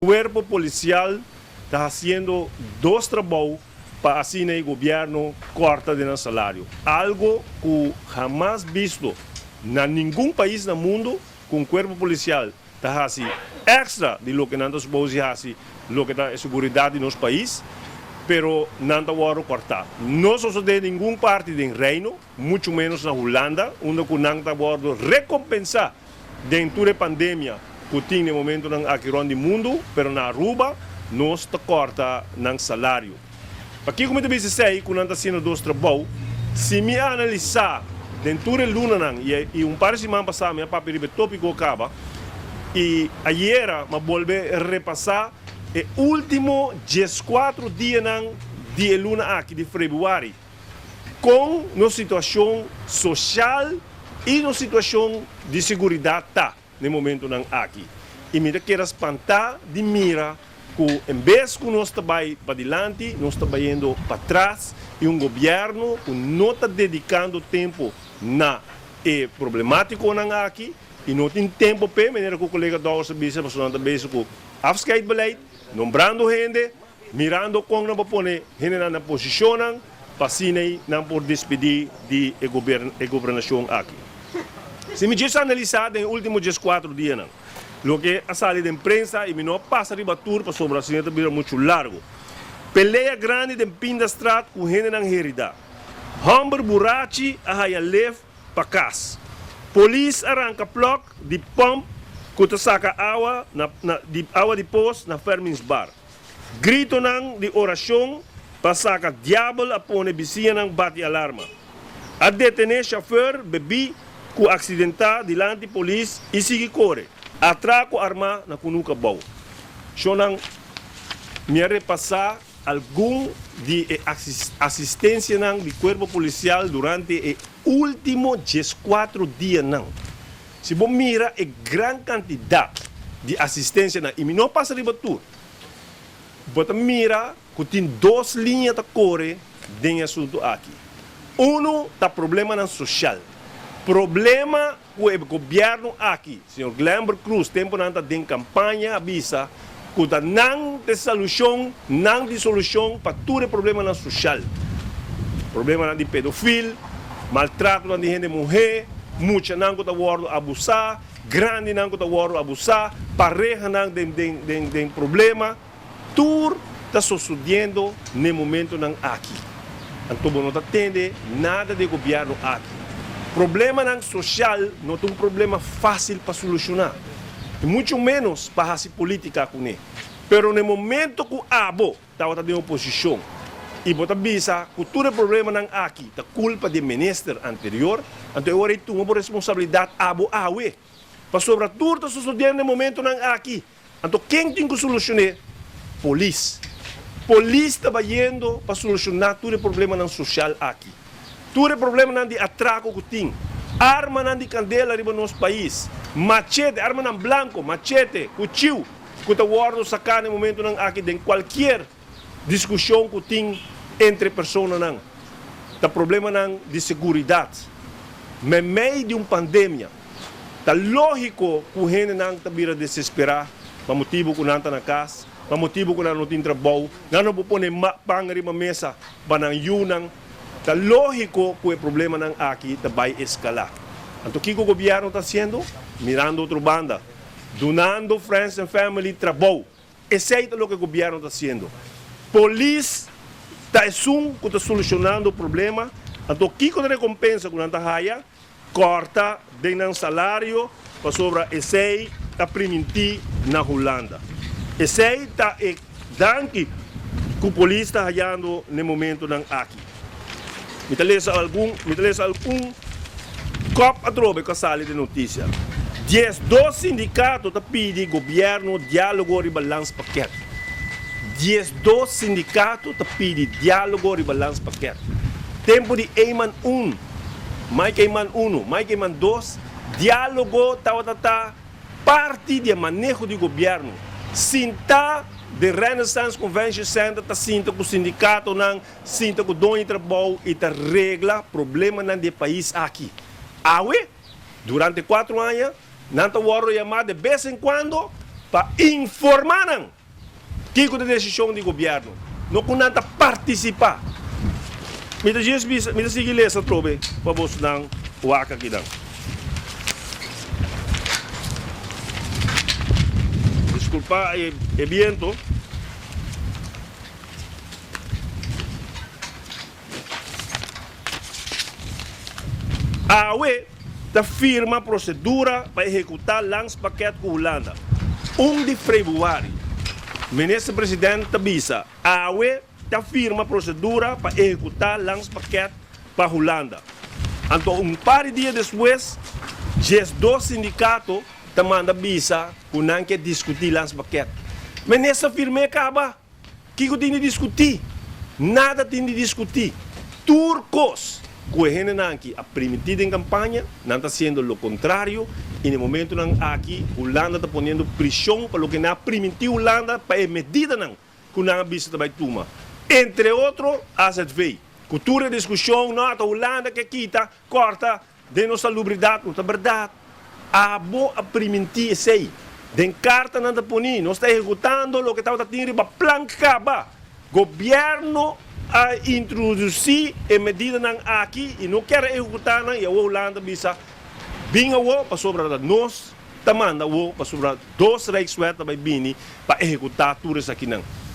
Cuerpo Policial ta haciendo dos trabou pa asina e gobierno corta den nan salario. Algo cu hamas bisto na ningun pais na mundo cu un cuerpo policial ta haci extra di loke nan ta supose di haci loke ta e seguridad di nos pais, pero nan ta wordo corta. No sosode ningun parti den Reino, mucho menos na Hulanda, unda cu nan ta wordo recompensa den tur e pandemia cu tin den momentonan aki rond di mundo, pero na Aruba nos ta corta nan salario. Pakico mi ta bisa esey cu nan ta haciendo dos trabou? Si mi a analisa den tur e lunanan y un par di siman pasa mi a papia riba e topico caba y ayera mi a bolbe repasa e ultimo diescuatro dianan di e luna aki di Februari, Kon nos situashon sosial i nos situashon di seguridat ta na e momentunan aki? I mi ta keda spantá di mira ku en bes ku nos ta bai padilanti, nos ta bayendo patras i un gobièrnu ku no ta dedikando tempu na e problemátikonan aki i no tin tempu p'e, manera ku kolega Dowers a bisa, pasobra nan ta bezig ku afscheidbeleid, nombrando hende, Mirando kon nan por pone hendenan na posishonnan pa asina nan por despedí di e e gobernashon aki. Si mi djis analisá den e último djeskuatro dianan loke a sali den prensa i mi no a pasa riba tur pasobra asina ta bira muchu largu. Pelea grandi den Pindastraat ku hendenan heridá. Hòmber burachi a haya lef pa kas. Polis a ranka plòk di pòmp ku ta saka awa na na di awa di pos na Fermins Bar. Gritonan di orashon pa saka diabel a pone bisiñanan bati alarma. A detené shofèr bebí ku aksidentá dilanti polis i sigui kore. Atrako armá na Kunuka Bou. Shonnan mi a repasá algun di e asistensianan di kuerpo polisial durante e último dieskuatro dianan. Si bo mira e gran kantidat di asistensianan, i mi no a pasa riba tur, bo ta mira ku tin dos liña ta kore den e asuntu aki. Unu ta problemanan sosial, problema Ku e gobièrnu aki, señor Glenber Cruz tempunan ta den kampaña a bisa ku ta nan ta e salushon, nan tin solushon pa tur e problemanan soshal. Problemanan di pedofil, maltratonan di hende muhé, muchanan ku ta wòrdu abusá, grandinan ku ta wòrdu abusá, parehanan den den den den problema. Tur ta sosodiendo n'e momentonan aki. Anto bo no ta tende nada di e gobierno aki. Problemanan social no ta un problema facil pa soluciona, y mucho menos pa haci politica cune. Pero n'e momento cu abo tabata den oposicion y bo ta bisa cu tur e problemanan aki ta culpa di e minister anterior, anto e ora ei tuma bo responsabilidad abo awe. Pasobra tur ta sosodiendo n'e momentonan aki. Anto ken tin ku solushon'é? Polis. Polis ta bayendo pa solushoná tur e problemanan soshal aki. Tur e problemanan di atrako ku tin, armanan di kandela riba nos pais, machete, armanan blanko, machete, kuchiu ku ta wòrdu saká na e momentunan aki den kualkier Diskushon ku tin entre personanan ta problemanan di seguridat. Meimei di un pandemia, ta lógiko ku hendenan ta bira desesperá pa motibu ku nan ta na kas, pa motibu ku nan no tin trabou, nan no por pone pan riba mesa pa nan yunan. Ta lógiko ku e problemanan aki ta bai eskalá. Anto kiko gobièrnu ta hasiendo? Mirando otro banda, dunando friends and family trabou. Esey ta loke gobierno ta haciendo. Polis ta esun cu ta solucionando problema, anto kico ta recompensa cu nan ta haya? Corta den nan salario pasobra esey ta priminti na Hulanda. Esey ta e danki cu polis ta hayando n'e momentonan aki. Mi ta lesa algun, mi ta lesa algun kòp atrobe ku a sali den notisia. 12 sindikato ta pidi gobièrnu diálogo riba landspakket. 12 sindikato ta pidi diálogo riba landspakket. Tempu di Eman un, Mike Eman uno, Mike Eman dos, diálogo tabata ta Parti di e maneho di gobièrnu sinta den Renaissance Convention Center ta sinta ku sindikatonan, sinta ku doño di trabou i ta regla problemanan di e pais aki. Awe, durante kuatro aña, nan ta wòrdu yamá de bes en kuando. Pa informá nan kiko ta desishon di gobièrnu, no ku nan ta partisipá. Mi ta djis bisa, mi ta sigui lesa atrobe pa bosonan wak akinan. Diskulpá e biento. Awe ta firma prosedura pa ehekutá landspakket ku Hulanda. Un di februari, Minister President ta bisa, awe ta firma prosedura pa ehekutá landspakket pa Hulanda. Anto un par di dia despues, 12 sindikato ta manda bisa ku nan ke diskutí landspakket. Minister firm'é kaba. Kiko tin di diskutí? Nada tin di diskutí. Tur kos ku e hendenan aki a primintí den kampaña, nan ta hasiendo lo kontrario i na e momentunan aki Hulanda ta poniendo prishon pa loke nan a primintí Hulanda pa e medidanan ku nan a bisa ta bai tuma. Entre otro AZV. Ku tur e diskushon, no, ta Hulanda ke kita, kòrta Den nos salubridat no ta bèrdat. Abo a primintí esei. Den kartanan ta poní, nos ta ehekutando loke tabata tin riba plan kaba. Gobièrnu a introdusí e medidanan aki i no kier a ehekutá nan i awor Hulanda bisa, Bin awor pasobra ta nos ta manda awor pasobra dos Rijkswet ta bai bini pa ehekutá tur esakinan.